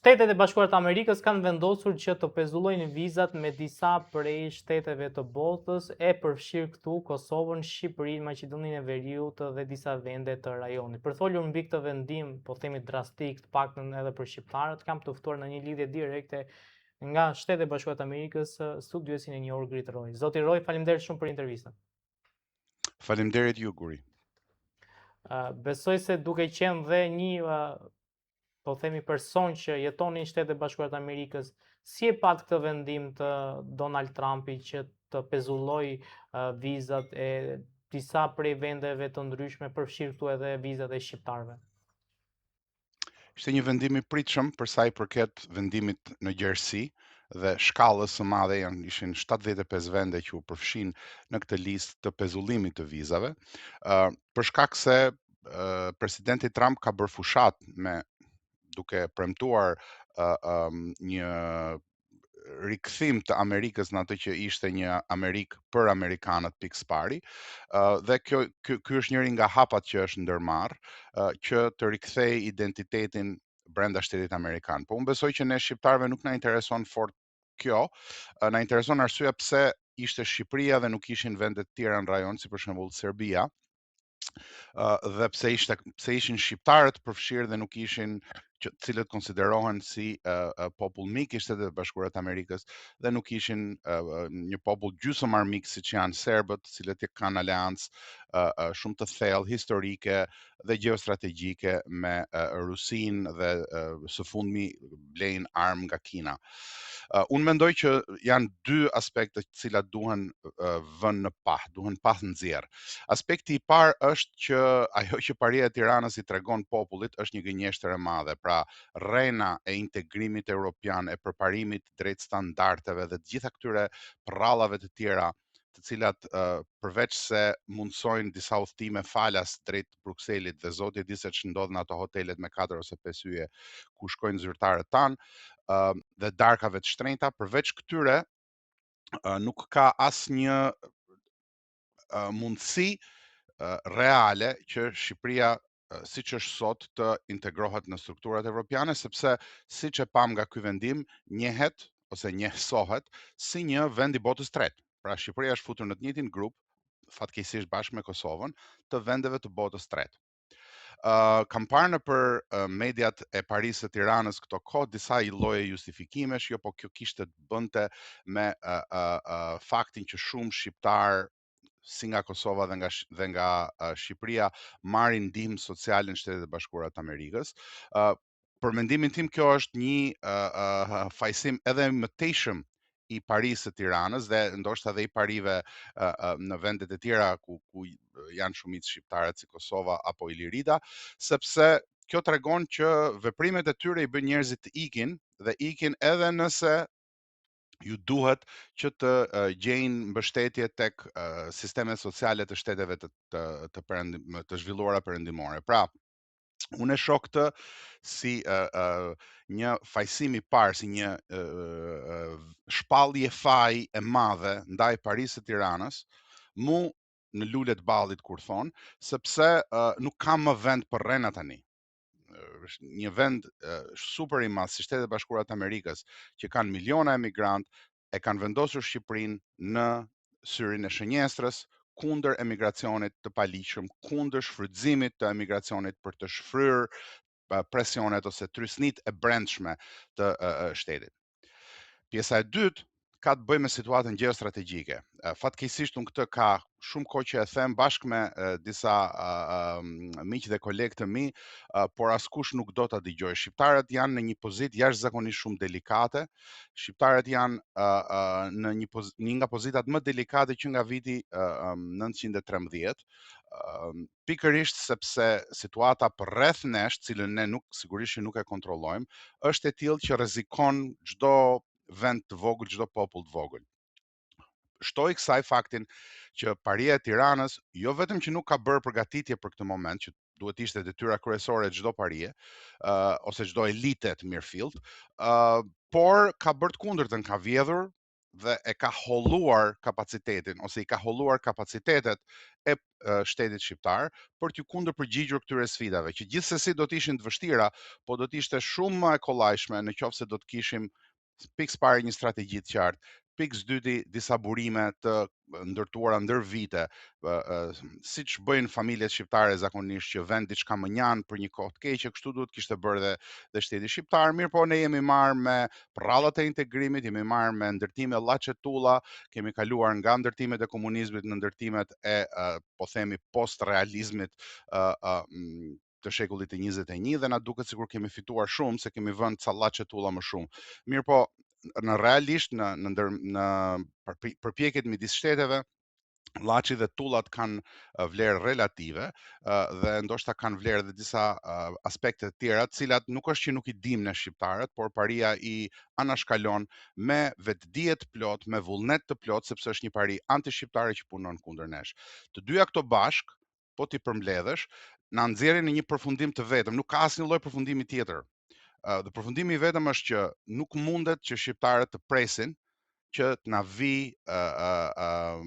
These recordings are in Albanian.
Shtetet e Bashkuara të Amerikës kanë vendosur që të pezullojnë vizat me disa prej shteteve të botës, e përfshirë këtu Kosovën, Shqipërinë, Maqedoninë e Veriut dhe disa vende të rajonit. Për folur mbi këtë vendim, po themi drastik, të paktën edhe për shqiptarët, kam të ftuar në një lidhje direkte nga Shtetet e Bashkuara të Amerikës studiuesin e njohur Grit Roy. Zoti Roy, faleminderit shumë për intervistën. Faleminderit ju Guri. Besoj se duke qenë dhe një po themi person që jeton në Shtetet e Bashkuara të Amerikës, si e pat këtë vendim të Donald Trumpit që të pezulloj vizat e disa prej vendeve të ndryshme, përfshirë këtu edhe vizat e shqiptarëve? Ishte një vendim i pritshëm për sa i përket vendimit në gjerësi dhe shkallës së madhe janë ishin 75 vende që u përfshin në këtë listë të pezullimit të vizave, uh, për shkak se uh, presidenti Trump ka bërë fushatë me duke premtuar uh, um, një rikthim të Amerikës në atë që ishte një Amerikë për amerikanët pikësëpari, uh, dhe kjo ky, ky është njëri nga hapat që është ndërmarr, uh, që të rikthejë identitetin brenda shtetit amerikan. Po unë besoj që ne shqiptarëve nuk na intereson fort kjo, uh, na intereson arsyeja pse ishte Shqipëria dhe nuk ishin vende të tjera në rajon, si për shembull Serbia, dhe pse ishte pse ishin shqiptarët përfshirë dhe nuk ishin që të cilët konsiderohen si uh, uh, popull mik i Shteteve të Bashkuara të Amerikës dhe nuk ishin uh, një popull gjysmë armik siç janë serbët, të cilët kanë aleancë uh, uh, shumë të thellë historike dhe gjeostrategjike me uh, Rusinë dhe uh, së fundmi blejnë armë nga Kina. Uh, unë mendoj që janë dy aspekte të cilat duhen uh, vënë në pah, duhen pah nxjerr. Aspekti i parë është që ajo që paria e Tiranës i tregon popullit është një gënjeshtër e madhe, pra rrena e integrimit europian, e përparimit drejt standardeve dhe të gjitha këtyre përrallave të tjera të cilat uh, përveç se mundësojnë disa udhëtime falas drejt Brukselit dhe zoti e di se ç'ndodh në ato hotelet me 4 ose 5 yje ku shkojnë zyrtarët tanë uh, dhe darkave të shtrenjta, përveç këtyre uh, nuk ka asnjë uh, mundësi uh, reale që Shqipëria siç është sot të integrohet në strukturat evropiane, sepse siç e pamë nga ky vendim, njihet ose njehsohet si një vend i botës tretë. Pra Shqipëria është futur në të njëjtin grup, fatkeqësisht bashkë me Kosovën, të vendeve të botës tretë. Uh, kam parë nëpër uh, mediat e parisë së Tiranës këto kohë disa i lloje justifikimesh, jo po kjo kishte të bënte me uh, uh, uh, faktin që shumë shqiptarë si nga Kosova dhe nga dhe nga uh, Shqipëria marrin ndihmë sociale në Shtetet e Bashkuara të Amerikës. Uh, për mendimin tim kjo është një uh, uh, fajësim edhe më tejshëm i parisë së Tiranës dhe ndoshta edhe i parive uh, uh, në vendet e tjera ku ku janë shumicë shqiptarët si Kosova apo Ilirida, sepse kjo tregon që veprimet e tyre i bëjnë njerëzit të ikin dhe ikin edhe nëse ju duhet që të uh, gjejnë mbështetje tek uh, sistemet sociale të shteteve të të të, perëndim, të zhvilluara perëndimore. Pra, unë e shoh këtë si uh, uh, një fajësim i parë, si një uh, shpallje faji e madhe ndaj parisë së Tiranës, mu në lule të ballit kur thonë, sepse uh, nuk ka më vend për rrena tani është një vend super i madh si Shtetet e Bashkuara të Amerikës, që kanë miliona emigrantë, e kanë vendosur Shqipërinë në syrin e shënjestrës kundër emigracionit të paligjshëm, kundër shfrytëzimit të emigracionit për të shfryrë presionet ose trysnitë e brendshme të shtetit. Pjesa e dytë ka të bëjë me situatën gjeostrategjike. Fatkeqësisht unë këtë ka shumë kohë që e them bashkë me disa miq dhe kolegë të mi, por askush nuk do ta dëgjojë. Shqiptarët janë në një pozitë jashtëzakonisht shumë delikate. Shqiptarët janë në një një nga pozitat më delikate që nga viti 913 pikërisht sepse situata përreth nesh, cilën ne nuk sigurisht që nuk e kontrollojmë, është e tillë që rrezikon çdo vend të vogël, çdo popull të vogël. Shtoj kësaj faktin që paria e Tiranës jo vetëm që nuk ka bërë përgatitje për këtë moment, që duhet ishte detyra kryesore e çdo parie, uh, ose çdo elite të mirëfilltë, uh, por ka bërë të kundërtën, ka vjedhur dhe e ka holluar kapacitetin ose i ka holluar kapacitetet e shtetit shqiptar për t'iu kundërpërgjigjur këtyre sfidave, që gjithsesi do të ishin të vështira, po do të ishte shumë më e kollajshme në qoftë se do të kishim pikë së pari një strategji të qartë, pikë së dyti disa burime të ndërtuara ndër vite, siç bëjnë familjet shqiptare zakonisht që vënë diçka mënjanë për një kohë të keqe, kështu duhet kishte bërë dhe, dhe shteti shqiptar. Mirëpo ne jemi marrë me përrallat e integrimit, jemi marrë me ndërtime llaç e tulla, kemi kaluar nga ndërtimet e komunizmit në ndërtimet e po themi post-realizmit të shekullit të 21 dhe na duket sikur kemi fituar shumë se kemi vënë ca llaç e tulla më shumë. Mirëpo, në realisht në në ndër, në përpjekjet midis shteteve llaçi dhe tullat kanë vlerë relative dhe ndoshta kanë vlerë edhe disa aspekte të tjera, të cilat nuk është që nuk i dimë ne shqiptarët, por paria i anashkalon me vetëdije të plotë, me vullnet të plotë, sepse është një pari antishqiptare që punon kundër nesh. Të dyja këto bashkë, po t'i përmbledhësh, na nxjerrin në një përfundim të vetëm, nuk ka asnjë lloj përfundimi tjetër. Dhe përfundimi i vetëm është që nuk mundet që shqiptarët të presin që të na vijë uh, uh,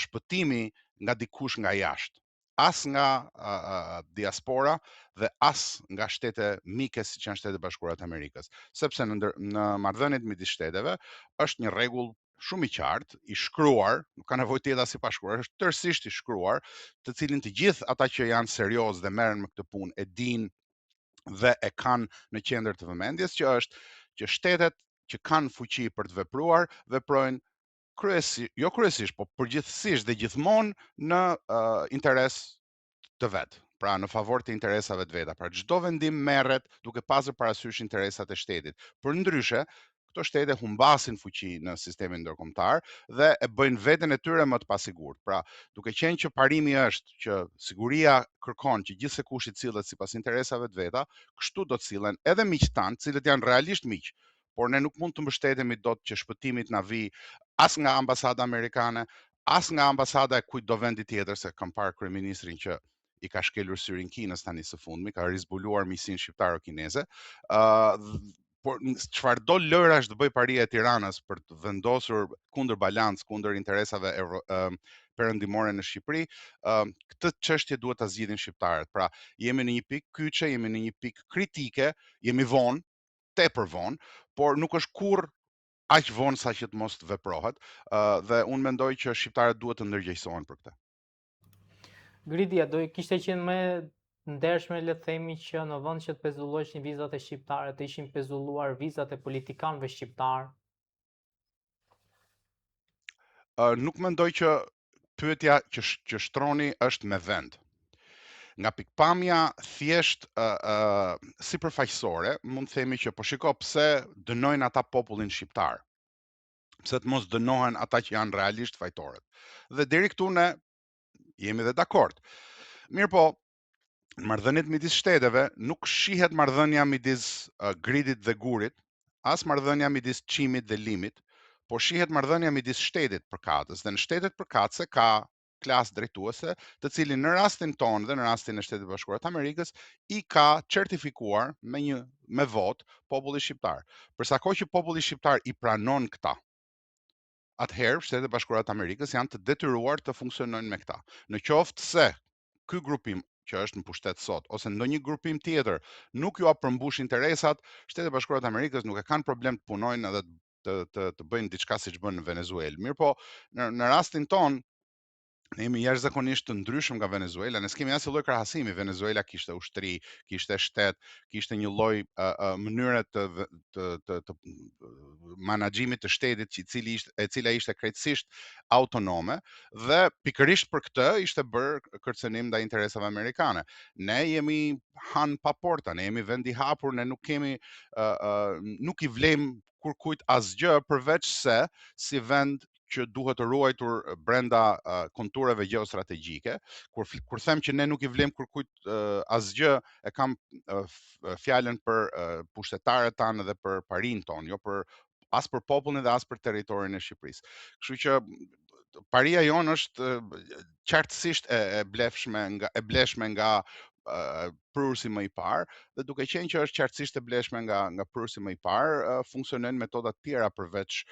shpëtimi nga dikush nga jashtë as nga uh, diaspora dhe as nga shtete mike siç janë Shtetet e Bashkuara të Amerikës, sepse në ndër, në marrëdhëniet midis shteteve është një rregull shumë i qartë, i shkruar, nuk ka nevojë të jetë as i pashkruar, është tërësisht i shkruar, të cilin të gjithë ata që janë seriozë dhe merren me këtë punë e dinë dhe e kanë në qendër të vëmendjes, që është që shtetet që kanë fuqi për të vepruar, veprojnë kryesi, jo kryesisht, po përgjithësisht dhe gjithmonë në uh, interes të vet, pra në favor të interesave të veta. Pra çdo vendim merret duke pasur parasysh interesat e shtetit. Përndryshe, këto shtete humbasin fuqi në sistemin ndërkombëtar dhe e bëjnë veten e tyre më të pasigurt. Pra, duke qenë që parimi është që siguria kërkon që gjithsekush të sillet sipas interesave të veta, kështu do të sillen edhe miqtë tanë, të cilët janë realisht miq, por ne nuk mund të mbështetemi dot që shpëtimi të na vijë as nga ambasada amerikane, as nga ambasada e kujtdo vendi tjetër, se kam parë kryeministrin që i ka shkelur syrin Kinës tani së fundmi, ka rizbuluar miqësinë shqiptaro-kineze. ë uh, por çfarëdo lojërash të bëjë paria e Tiranës për të vendosur kundërbalancë kundër interesave evro, uh, perëndimore në Shqipëri, uh, këtë çështje duhet ta zgjidhin shqiptarët. Pra, jemi në një pikë kyçe, jemi në një pikë kritike, jemi vonë, tepër vonë, por nuk është kurrë aq vonë sa që të mos të veprohet, uh, dhe unë mendoj që shqiptarët duhet të ndërgjegjësohen për këtë. Gridi, a do kishte qenë më e ndershme le të themi që në vend që të pezulloheshin vizat e shqiptarëve, të ishin pezulluar vizat e politikanëve shqiptarë? Uh, nuk mendoj që pyetja që që shtroni është me vend. Nga pikëpamja thjesht uh, uh, sipërfaqësore, mund të themi që po shiko pse dënojnë ata popullin shqiptar. Pse të mos dënohen ata që janë realisht fajtorët. Dhe deri këtu ne jemi dhe dakord. Mirëpo, në marrëdhëniet midis shteteve nuk shihet marrëdhënia midis uh, gridit dhe gurit, as marrëdhënia midis çimit dhe limit, por shihet marrëdhënia midis shtetit përkatës dhe në shtetet përkatëse ka klasë drejtuese, të cilin në rastin tonë dhe në rastin e Shteteve të Bashkuara të Amerikës i ka certifikuar me një me votë populli shqiptar. Për sa kohë që populli shqiptar i pranon këta, atëherë Shtetet e Bashkuara të Amerikës janë të detyruar të funksionojnë me këta. Në qoftë se ky grupim që është në pushtet sot ose ndonjë grupim tjetër nuk jua përmbush interesat, Shtetet e Bashkuara të Amerikës nuk e kanë problem të punojnë edhe të të të bëjnë diçka siç bënë në Venezuelë. Mirëpo, në në rastin tonë ne jemi jashtëzakonisht të ndryshëm nga Venezuela, ne s'kemi asnjë lloj krahasimi. Venezuela kishte ushtri, kishte shtet, kishte një lloj uh, uh, mënyre të të të, të menaxhimit të shtetit që i cili ishte e cila ishte krejtësisht autonome dhe pikërisht për këtë ishte bërë kërcënim ndaj interesave amerikane. Ne jemi han pa porta, ne jemi vend i hapur, ne nuk kemi uh, uh, nuk i vlejmë kurkujt asgjë përveç se si vend që duhet të ruajtur brenda uh, kontureve gjeostrategjike. Kur kur them që ne nuk i vlejmë kurkujt uh, asgjë, e kam uh, fjalën për uh, pushtetarët tanë dhe për parinë tonë, jo për as për popullin dhe as për territorin e Shqipërisë. Kështu që paria jonë është qartësisht e, e blefshme nga e bleshme nga prurësi më i parë dhe duke qenë që është qartësisht e bleshme nga nga prurësi më i parë, funksionojnë metoda të tjera përveç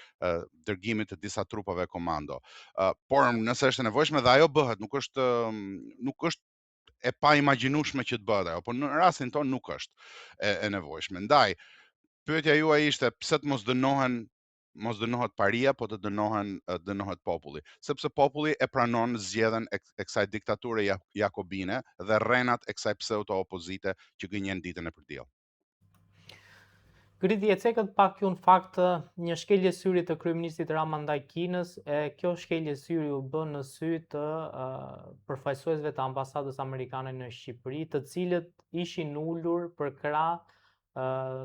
dërgimit të disa trupave komando. Por nëse është e nevojshme dhe ajo bëhet, nuk është nuk është e paimagjinueshme që të bëhet ajo, por në rastin tonë nuk është e, e nevojshme. Ndaj, pyetja juaj ishte pse të mos dënohen mos dënohet paria, po të dënohen dënohet populli, sepse populli e pranon zgjedhjen e, e kësaj diktature jakobine dhe rrenat e kësaj pseudo opozite që gënjen ditën e për diell. Gridi e cekët pak ju në fakt një shkelje syri të kryeministrit Rama ndaj Kinës, e kjo shkelje syri u bë në sy të uh, përfaqësuesve të ambasadës amerikane në Shqipëri, të cilët ishin ulur përkrah uh,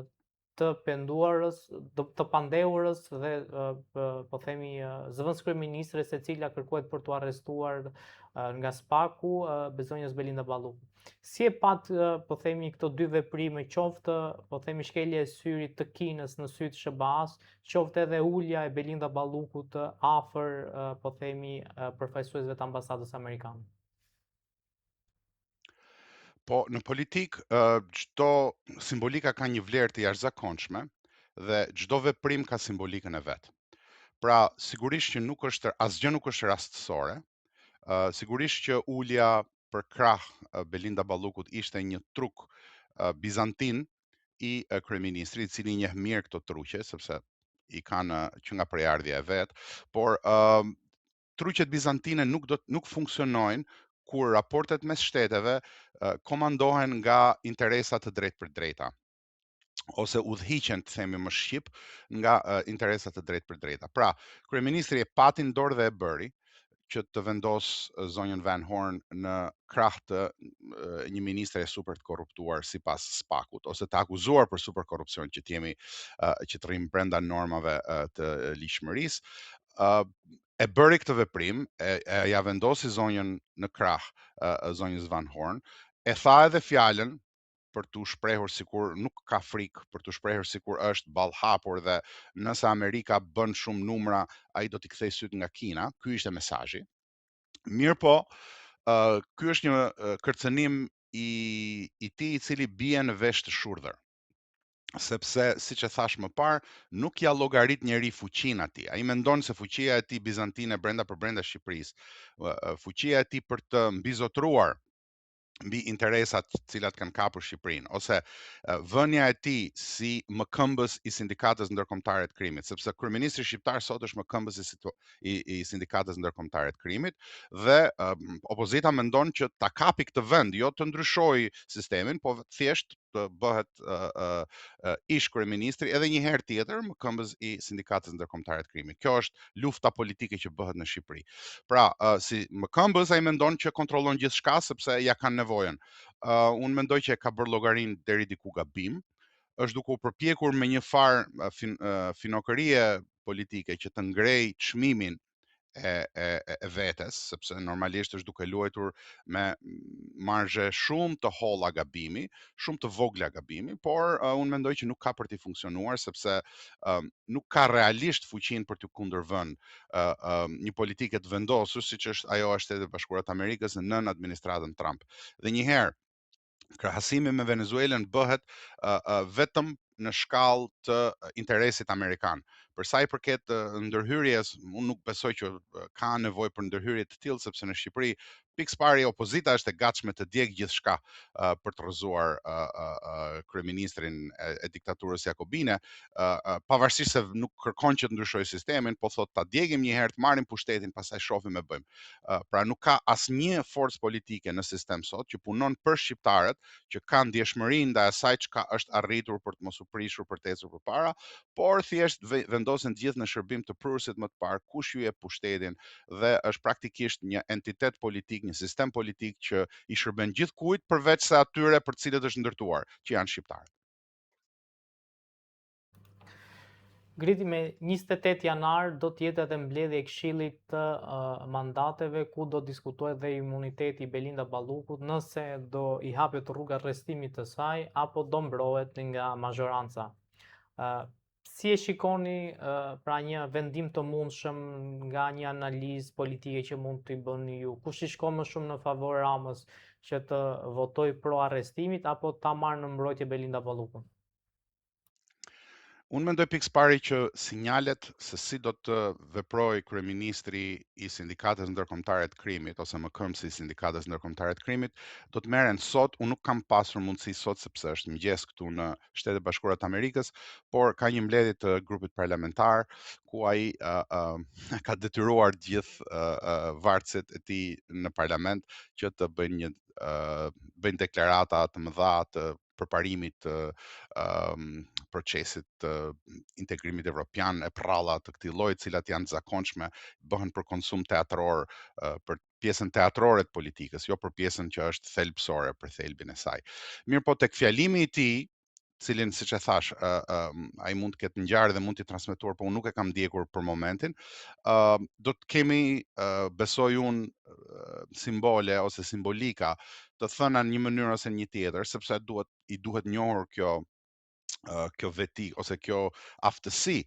të penduarës, të pandehurës dhe po themi zëvendëskryeministres e cila kërkohet për t'u arrestuar nga SPAK-u, zonjës Belinda Balluku. Si e patë, po themi, këto dy veprime, qoftë, po themi, shkelja e syrit të Kinës në sy të SHBA-s, qoftë edhe ulja e Belinda Ballukut afër, po themi, përfaqësuesve të ambasadës amerikane? Po, në politikë, çdo simbolika ka një vlerë të jashtëzakonshme dhe çdo veprim ka simbolikën e vet. Pra, sigurisht që nuk është asgjë nuk është rastësore. Sigurisht që ulja përkrah Belinda Ballukut ishte një truk bizantin i kryeministrit, i cili i njeh mirë këto truqe, sepse i kanë që nga prejardhja e vet, por uh, truqet bizantine nuk do nuk funksionojnë kur raportet mes shteteve komandohen nga interesa të drejtpërdrejta ose udhëhiqen, të themi më shqip, nga interesa të drejtpërdrejta. Pra, kryeministri e pati në dorë dhe e bëri që të vendosë zonjën Van Horn në krah të një ministre super të korruptuar sipas SPAK-ut ose të akuzuar për super korrupsion që të jemi që të rrimë brenda normave të ligjshmërisë. E bëri këtë veprim, e, e ia vendosi zonjën në krah zonjës Van Horn, e tha edhe fjalën për t'u shprehur sikur nuk ka frikë, për t'u shprehur sikur është ballëhapur dhe nëse Amerika bën shumë numra, ai do t'i kthejë sytë nga Kina. Ky ishte mesazhi. Mirëpo, uh, ky është një kërcënim i i tij i cili bie në vesh të shurdhër. Sepse, siç e thashë më parë, nuk ia llogarit njeri fuqinë atij. Ai mendon se fuqia e tij bizantine brenda për brenda Shqipërisë, fuqia e tij për të mbizotëruar mbi interesat të cilat kanë kapur Shqipërinë ose vënia e tij si mëkëmbës i sindikatës ndërkombëtare të krimit, sepse kryeministri shqiptar sot është mëkëmbës i, situ, i, i sindikatës ndërkombëtare të krimit dhe um, opozita mendon që ta kapi këtë vend, jo të ndryshojë sistemin, po thjesht të bëhet uh, uh, ish kryeministri edhe një herë tjetër mëkëmbës i sindikatës ndërkombëtare të krimit. Kjo është lufta politike që bëhet në Shqipëri. Pra, uh, si mëkëmbës ai mendon që kontrollon gjithçka sepse ia kanë nevojën. Uh, unë mendoj që e ka bërë llogarinë deri diku gabim, është duke u përpjekur me një farë fin, uh, finokërie politike që të ngrejë çmimin e, e, e vetes, sepse normalisht është duke luajtur me marzhe shumë të holla gabimi, shumë të vogla gabimi, por uh, unë mendoj që nuk ka për t'i funksionuar, sepse uh, nuk ka realisht fuqinë për t'iu kundërvënë uh, uh, një politike të vendosur, siç është ajo e Shteteve të Bashkuara të Amerikës nën administratën Trump. Dhe një herë, krahasimi me Venezuelën bëhet uh, uh, vetëm në shkallë të interesit amerikan. Për sa i përket ndërhyrjes, unë nuk besoj që ka nevojë për ndërhyrje të tillë sepse në Shqipëri pikësëpari opozita është e gatshme të djegë gjithçka uh, për të rrëzuar uh, uh, uh, kryeministrin e, e diktaturës jakobine, uh, uh, pavarësisht se nuk kërkon që të ndryshojë sistemin, po thotë ta djegim një herë, të marrim pushtetin, pastaj shohim e bëjmë. Uh, pra nuk ka asnjë forcë politike në sistem sot që punon për shqiptarët, që ka ndjeshmëri ndaj asaj çka është arritur për të mos u prishur për të ecur përpara, por thjesht vendosen të gjithë në shërbim të prurësit më të parë, kush ju jep pushtetin dhe është praktikisht një entitet politik, një sistem politik që i shërben gjithkujt përveç se atyre për të cilët është ndërtuar, që janë shqiptarët. Gridi me 28 janar do të jetë edhe mbledhje e Këshillit të uh, Mandateve ku do diskutohet dhe imuniteti i Belinda Ballukut nëse do i hapet rruga arrestimit të saj apo do mbrohet nga mazhoranca. Uh, si e shikoni uh, pra një vendim të mundshëm nga një analizë politike që mund të bëni ju? Kush i shkon më shumë në favor Ramës? që të votojë pro arrestimit apo ta marrë në mbrojtje Belinda Ballukun? Unë mendoj pikësëpari që sinjalet se si do të veprojë kryeministri i Sindikatës Ndërkombëtare të Krimit ose mëkëmbësi i Sindikatës Ndërkombëtare të Krimit do të merren sot. Unë nuk kam pasur mundësi sot sepse është mëngjes këtu në Shtetet e Bashkuara të Amerikës, por ka një mbledhje të grupit parlamentar ku ai uh, ka detyruar të gjithë uh, vartësit e tij në parlament që të bëjnë një uh, bëjnë deklarata të mëdha të përparimit të um, procesit të integrimit evropian e prralla të këtij lloji, të cilat janë të zakonshme, bëhen për konsum teatror, uh, për pjesën teatrore të politikës, jo për pjesën që është thelbësore për thelbin e saj. Mirëpo tek fjalimi i tij, cilin siç e thash, uh, uh, ai mund të ketë ngjarë dhe mund t'i transmetuar, por unë nuk e kam ndjekur për momentin. Uh, do të kemi, uh, besoj unë, uh, simbole ose simbolika të thëna në një mënyrë ose në një tjetër, sepse duhet i duhet njohur kjo kjo veti ose kjo aftësi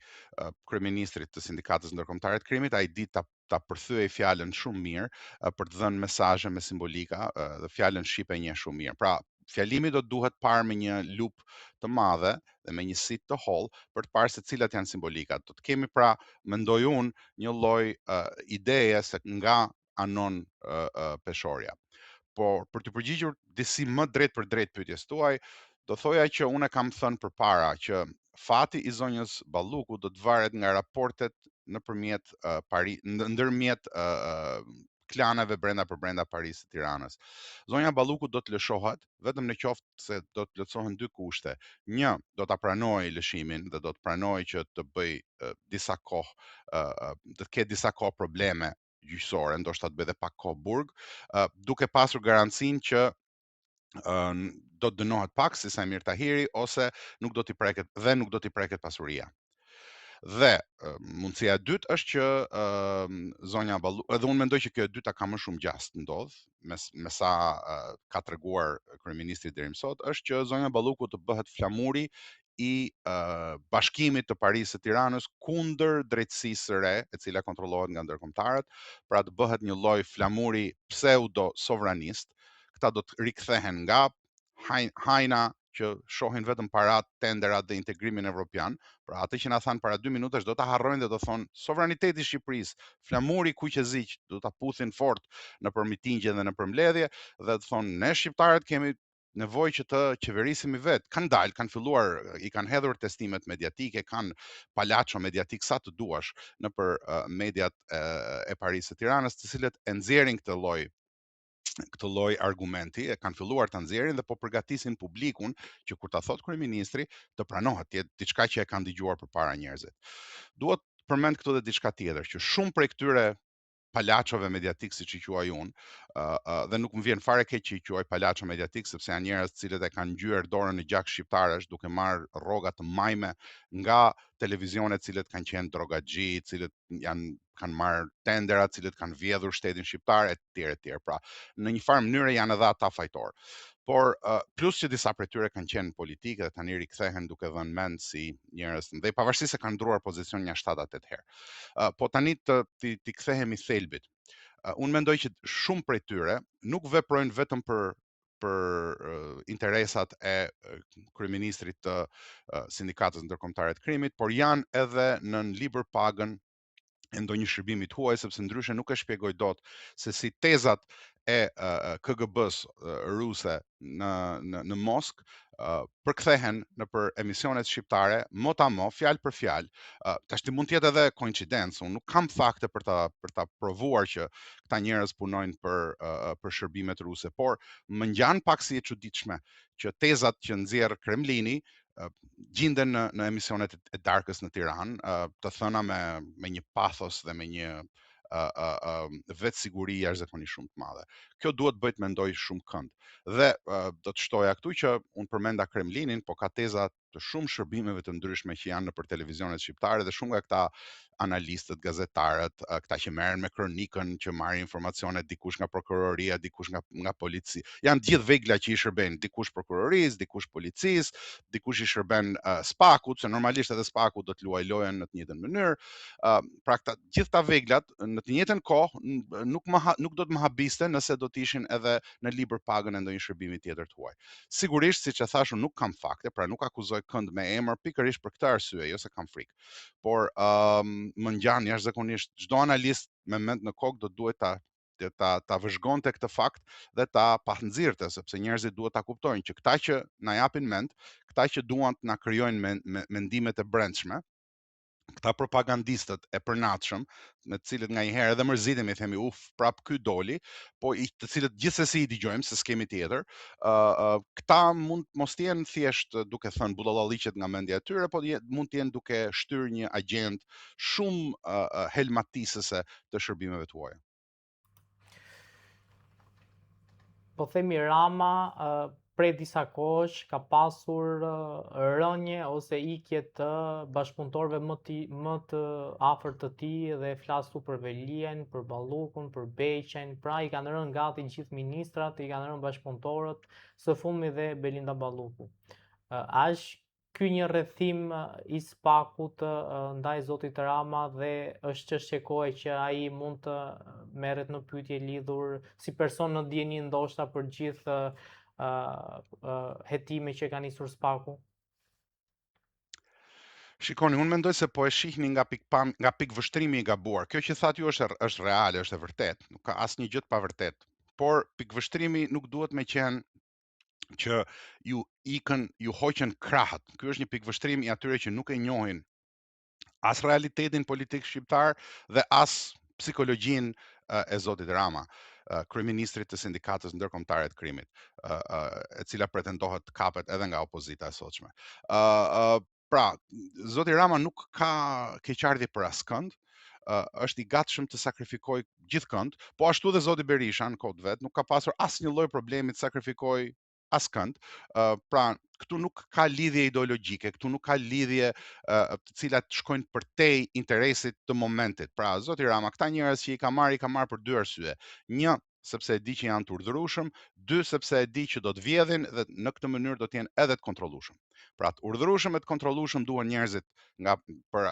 kryeministrit të Sindikatës Ndërkombëtare të Krimit, ai di ta ta përthyej fjalën shumë mirë për të dhënë mesazhe me simbolika dhe fjalën shqipe e njeh shumë mirë. Pra, fjalimi do të duhet parë me një lupë të madhe dhe me një sitë të hollë për të parë se cilat janë simbolikat. Do të kemi pra, mendoj unë, një lloj uh, ideje se nga anon uh, uh, peshorja. Por për t'u përgjigjur disi më drejtpërdrejt pyetjes tuaj, do thoja që unë e kam thënë përpara që fati i zonjës Balluku do të varet nga raportet nëpërmjet uh, pari ndërmjet uh, klaneve brenda për brenda Parisë së Tiranës. Zonja Balluku do të lëshohet vetëm në qoftë se do të plotësohen dy kushte. Një, do ta pranojë lëshimin dhe do të pranojë që të bëjë disa kohë, do të ketë disa kohë probleme gjyqësore, ndoshta të bëjë dhe pak kohë burg, duke pasur garancinë që do të dënohet pak si Saimir Tahiri ose nuk do t'i preket dhe nuk do t'i preket pasuria. Dhe mundësia e dytë është që uh, zonja Ballu, edhe unë mendoj që kjo e dyta ka më shumë gjasë të ndodh, me me sa uh, ka treguar kryeministri deri më sot, është që zonja Balluku të bëhet flamuri i uh, bashkimit të Parisë së Tiranës kundër drejtësisë së re, e cila kontrollohet nga ndërkombëtarët, pra të bëhet një lloj flamuri pseudo sovranist. Këta do të rikthehen nga hajna që shohin vetëm parat, tenderat dhe integrimin evropian, pra atë që na thanë para 2 minutash do ta harrojnë dhe do thonë sovraniteti i Shqipërisë, flamuri kuq e zi, do ta puthin fort nëpër mitingje dhe nëpër mbledhje dhe të thonë ne shqiptarët kemi nevojë që të qeverisemi vetë. Kanë dalë, kanë filluar, i kanë hedhur testimet mediatike, kanë palaço mediatik sa të duash nëpër mediat e Parisë së Tiranës, të cilët e nxjerrin këtë lloj këtë lloj argumenti, e kanë filluar ta nxjerrin dhe po përgatisin publikun që kur ta thotë kryeministri të pranohet, të jetë diçka që e kanë dëgjuar përpara njerëzit. Duhet të përmend këtu edhe diçka tjetër, që shumë prej këtyre palaçove mediatik siç i quaj unë, uh, uh, dhe nuk më vjen fare keq që i quaj palaço mediatik sepse janë njerëz të cilët e kanë ngjyer dorën në gjak shqiptarësh duke marrë rroga të majme nga televizionet të cilët kanë qenë drogaxhi, të cilët janë kanë marrë tendera, të cilët kanë vjedhur shtetin shqiptar etj etj. Pra, në një farë mënyre janë edhe ata fajtor. Por uh, plus që disa prej tyre kanë qenë në politikë dhe tani rikthehen duke dhënë mend si njerëz të mëdhenj, pavarësisht se kanë ndruar pozicion nja 7 a 8 herë. Uh, po tani të t'i, t'i kthehemi thelbit. Uh, unë mendoj që shumë prej tyre nuk veprojnë vetëm për për uh, interesat e kryeministrit të uh, Sindikatës Ndërkombëtare të Krimit, por janë edhe nën libër pagën e ndonjë shërbimi të huaj, sepse ndryshe nuk e shpjegoj dot se si tezat e KGB-së ruse në në në Moskë përkthehen nëpër emisionet shqiptare mot a mot, fjalë për fjalë. Tashti mund të jetë edhe koincidencë, unë nuk kam fakte për ta për ta provuar që këta njerëz punojnë për për shërbimet ruse, por më ngjan pak si e çuditshme që tezat që nxjerr Kremlini gjinden në në emisionet e darkës në Tiranë, të thëna me me një pathos dhe me një uh, uh, vetësiguri jashtëzakonisht shumë të madhe. Kjo duhet të bëjë të mendoj shumë kënd. Dhe uh, do të shtoja këtu që unë përmenda Kremlinin, po ka teza të shumë shërbimeve të ndryshme që janë nëpër televizionet shqiptare dhe shumë nga këta analistët, gazetarët, këta që merren me kronikën, që marrin informacione dikush nga prokuroria, dikush nga nga policia. Janë të gjithë vegla që i shërbejnë dikush prokurorisë, dikush policisë, dikush i shërben uh, SPAK-ut, se normalisht edhe SPAK-u do të luajë lojën në të njëjtën mënyrë. Uh, pra këta gjithë këta veglat në të njëjtën kohë nuk më nuk do të më habiste nëse do të ishin edhe në libër pagën e ndonjë shërbimi tjetër të huaj. Sigurisht, siç e thashë, unë nuk kam fakte, pra nuk akuzoj kënd me emër pikërisht për këtë arsye, jo se kam frikë. Por um, më ngjan jashtëzakonisht çdo analist me mend në kokë do duhet ta ta ta vëzhgonte këtë fakt dhe ta pahnxirrte sepse njerëzit duhet ta kuptojnë që këta që na japin mend, këta që duan të na krijojnë men, me, mendimet e brendshme, këta propagandistët e përnatshëm, me të cilët nganjëherë edhe mërzitemi, themi uf, prap ky doli, po i, të cilët gjithsesi i dëgjojmë se s'kemi tjetër, ë uh, uh, këta mund të mos të jenë thjesht duke thënë budallalliqet nga mendja e tyre, po je, mund të jenë duke shtyrë një agjendë shumë uh, uh, helmatisëse të shërbimeve të huaja. Po themi Rama prej disa kohësh ka pasur rënie ose ikje të bashkëpunëtorëve më të më të afërt të tij dhe flas këtu për Veliajn, për Ballukun, për Beqajn, pra i kanë rënë gati gjithë ministrat, i kanë rënë bashkëpunëtorët, së fundmi dhe Belinda Balluku. A është ky një rrethim i SPAK-ut ndaj zotit Rama dhe është çështje kohe që ai mund të merret në pyetje lidhur si person në dijeni ndoshta për gjithë hetime që ka nisur SPAK-u? Shikoni, unë mendoj se po e shihni nga pikëpam, nga pikëvështrimi i gabuar. Kjo që thatë ju është është reale, është e vërtetë, nuk ka asnjë gjë të pavërtetë. Por pikëvështrimi nuk duhet me qenë që ju ikën, ju hoqën krahët. Ky është një pikëvështrim i atyre që nuk e njohin as realitetin politik shqiptar dhe as psikologjinë e zotit Rama, kryeministrit të sindikatës ndërkombëtare të krimit, e cila pretendohet të kapet edhe nga opozita e sotshme. Pra, zoti Rama nuk ka keqardhje për askënd, është i gatshëm të sakrifikojë gjithkënd, po ashtu dhe zoti Berisha në kohë të vet nuk ka pasur asnjë lloj problemi të sakrifikojë askënd. Pra, këtu nuk ka lidhje ideologjike, këtu nuk ka lidhje të cilat shkojnë përtej interesit të momentit. Pra, zoti Rama, këta njerëz që i ka marrë, i ka marrë për dy arsye. Një, sepse e di që janë të urdhërueshëm, dy sepse e di që do të vjedhin dhe në këtë mënyrë do të jenë edhe të kontrollueshëm. Pra të urdhërueshëm e të kontrollueshëm duhen njerëzit nga për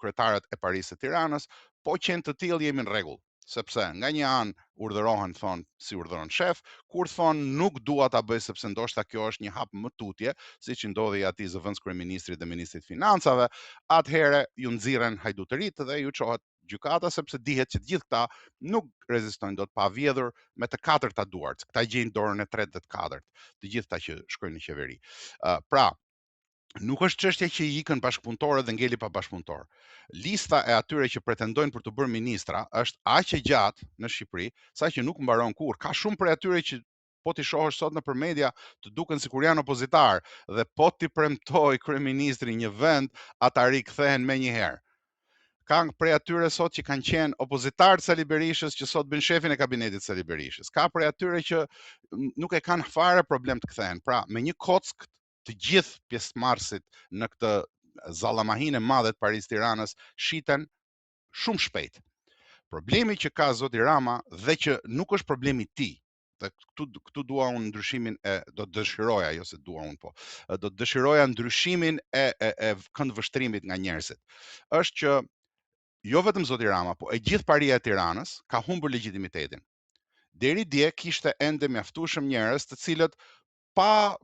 kryetarët e Parisë së Tiranës, po qenë të tillë jemi në rregull, sepse nga një anë urdhërohen thonë si urdhëron shef, kur thonë nuk dua ta bëj sepse ndoshta kjo është një hap më tutje, siç i ndodhi atij zëvendëskryeministrit dhe ministrit të financave, atëherë ju nxirren hajdutëritë dhe ju çohet gjykata sepse dihet që të gjithë këta nuk rezistojnë dot pa vjedhur me të katërta duart. Këta gjejnë dorën e tretë dhe të katërt, të gjithë këta që shkojnë në qeveri. Uh, pra, nuk është çështja që i ikën bashkëpunëtorët dhe ngeli pa bashkëpunëtor. Lista e atyre që pretendojnë për t'u bërë ministra është aq e gjatë në Shqipëri, saqë nuk mbaron kurrë. Ka shumë prej atyre që po t'i shohësh sot nëpër media të duken sikur janë opozitarë dhe po t'i premtojë kryeministri një vend, ata rikthehen menjëherë. Ka prej atyre sot që kanë qenë opozitarë të Sali Berishës që sot bëjnë shefin e kabinetit të Sali Berishës. Ka prej atyre që nuk e kanë fare problem të kthehen. Pra, me një kockë të gjithë pjesëmarrësit në këtë zallamahinë e madhe të Parisë Tiranës shiten shumë shpejt. Problemi që ka zoti Rama dhe që nuk është problemi i tij, dhe këtu këtu dua unë ndryshimin e do të dëshiroja, jo se dua unë po, do të dëshiroja ndryshimin e e, e këndvështrimit nga njerëzit. Është që jo vetëm zoti Rama, po e gjithë paria e Tiranës ka humbur legjitimitetin. Deri dje kishte ende mjaftueshëm njerëz të cilët pa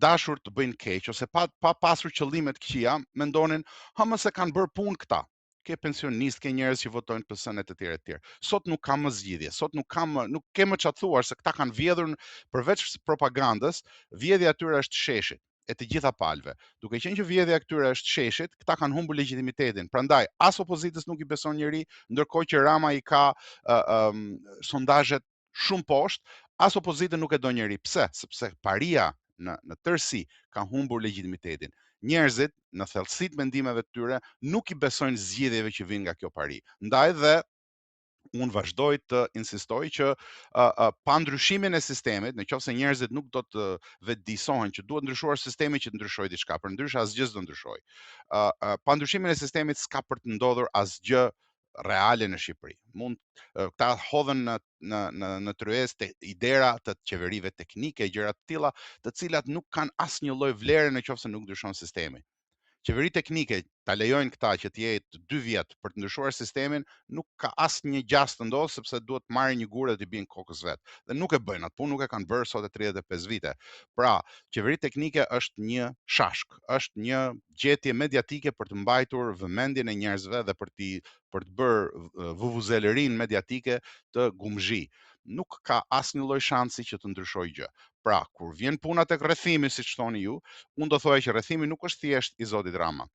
dashur të bëjnë keq ose pa pa pasur qëllime të këqija, mendonin, ha më se kanë bërë punë këta. Ke pensionistë, ke njerëz që votojnë PS-në e të tjerë e të tjerë. Sot nuk ka më zgjidhje, sot nuk ka më, nuk ke më çfarë thuash se këta kanë vjedhur përveç propagandës, vjedhja e tyre është sheshit e të gjitha palëve. Duke qenë që vjedhja e këtyre është sheshit, këta kanë humbur legjitimitetin. Prandaj as opozitës nuk i beson njeri, ndërkohë që Rama i ka uh, um, sondazhet shumë poshtë, as opozitën nuk e do njeri. Pse? Sepse paria në në tërësi ka humbur legjitimitetin. Njerëzit në thellësi të mendimeve të tyre nuk i besojnë zgjidhjeve që vijnë nga kjo pari. Ndaj dhe Unë vazhdoj të insistoj që pa ndryshimin e sistemit, në qoftë se njerëzit nuk do të vetëdijësohen që duhet ndryshuar sistemi që të ndryshojë diçka, përndryshe asgjë s'do ndryshojë. Pa ndryshimin e sistemit s'ka për të ndodhur asgjë reale në Shqipëri. Mund këta hodhën në në në në tryezë te idera të qeverive teknike, gjëra të tilla, të cilat nuk kanë asnjë lloj vlere në qoftë se nuk ndryshon sistemi. Qeveri teknike ta lejojnë këta që të jetë dy vjet për të ndryshuar sistemin, nuk ka asnjë gjasë të ndodhë sepse duhet të marrin një gur dhe t'i bien kokës vet. Dhe nuk e bëjnë atë punë, nuk e kanë bërë sot e 35 vite. Pra, qeveri teknike është një shashkë, është një gjetje mediatike për të mbajtur vëmendjen e njerëzve dhe për t'i për të bërë vuvuzelërinë mediatike të gumëzhijë. Nuk ka asnjë lloj shansi që të ndryshojë gjë. Pra, kur vjen puna tek rrethimi, siç thoni ju, unë do thoja që rrethimi nuk është thjesht i zotit Rama.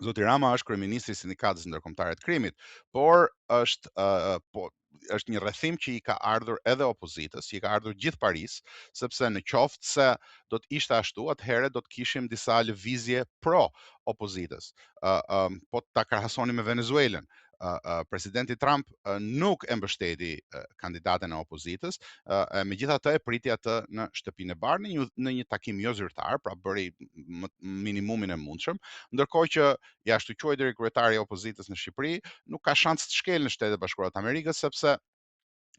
Zoti Rama është kryeministri i Sindikatës Ndërkombëtare të Krimit, por është uh, po është një rrethim që i ka ardhur edhe opozitës, që i ka ardhur gjithë parisë, sepse në qoftë se do të ishte ashtu, atëherë do të kishim disa lëvizje pro opozitës. Uh, um, po ta krahasoni me Venezuelën, presidenti Trump nuk e mbështeti kandidaten e opozitës, e megjithatë e priti atë në Shtëpinë e Bardhë në një në një takim jo zyrtar, pra bëri minimumin e mundshëm, ndërkohë që i ashtuquajturi kryetari i opozitës në Shqipëri nuk ka shans të shkelë në Shtetet e Bashkuara të Amerikës sepse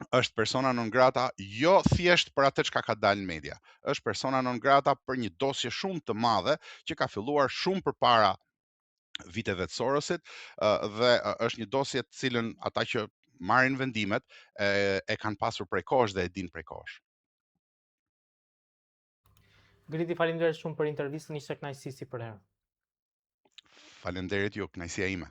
është persona non grata jo thjesht për atë çka ka dalë në media. Është persona non grata për një dosje shumë të madhe që ka filluar shumë përpara viteve të Sorosit dhe është një dosje të cilën ata që marrin vendimet e, e kanë pasur prej kohësh dhe e dinë prej kohësh. Gridi, faleminderit shumë për intervistën, ishte kënaqësi si përherë. Faleminderit ju, kënaqësia ime.